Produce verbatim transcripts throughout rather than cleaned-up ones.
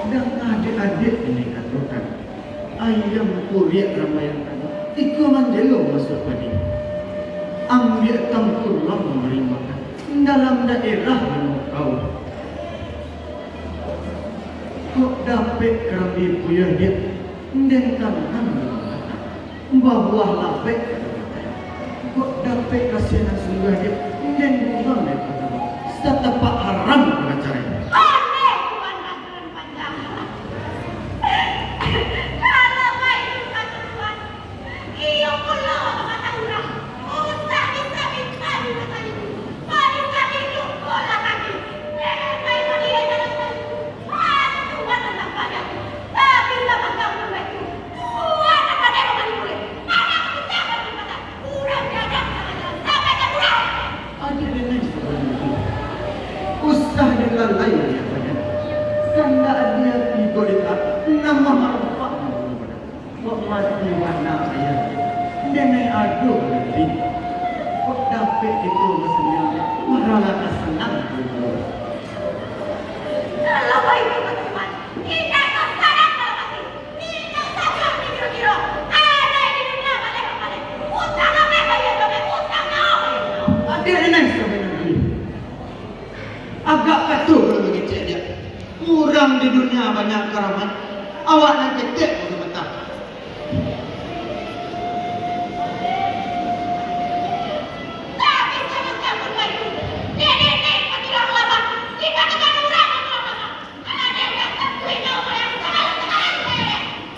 Danga dek adiak ini katokan, ayam kuriak ramai nan tadi, iko manjelo masuak padi. Ambiak tangkulang mari makan, dalam daerah Limau Kau. Kok dapek karambia puyuah diak, den tanang dalam batang. Babuah lapek ka dalam batang. Kok dapek kasiah nan sungguah diak, den buang dari patang. Satapak haram ka bacarai. Pandai Tuan Raja nan panjang. Kalau baitu kato Tuan, iyo pulo kato urang, usah disabik-sabik pasal itu. Kok disabik luko lah kami. Nenek baik bagi enak dan baik. Aduh, Tuan nan tampaknyo. Tapi sabab kamu baitu, Tuan nan pandai mamanipu. Anak aku jangan dipatah. Kurang ajar sampai ka jalan, sampai ka kurang. Adiak denai sabananyo, usah dilalai apak den. Kandak adiak tibo di taak, nan mamarompak. Kok mati bana ayah, denai ado lagi. Kok dapek kito basanyang, maralah ka sanang dulu. Kalau baitu, Tuan, indak ka sadang kalau mati. Indak sadang dikiro-kiro. Ado di dunia banyak nan pandai. Utang ameh bayia, ameh utang nyawa. Adiak denai sabananyo, agak patuah kalau mangecek diak. Urang di dunia banyak karamat, awak nan ketek masa patah.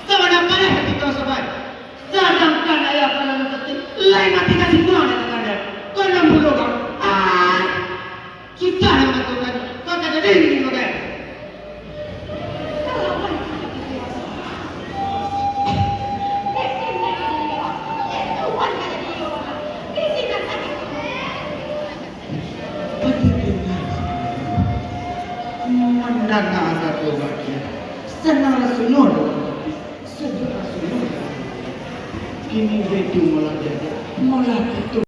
Sabana paneh hati kau sabai, sadangkan ayah kau nan sakik, lai mati ka sinan dek tangan den. Kau nan bunuah kau. Ai! Susah nak mangatokan, kau tak jadi ini bagai. Mandanga kato bakia, sanang rasonyo dalam ati, sajuak rasonyo dalam ati. Kini baitu molah diadiak, molah kito.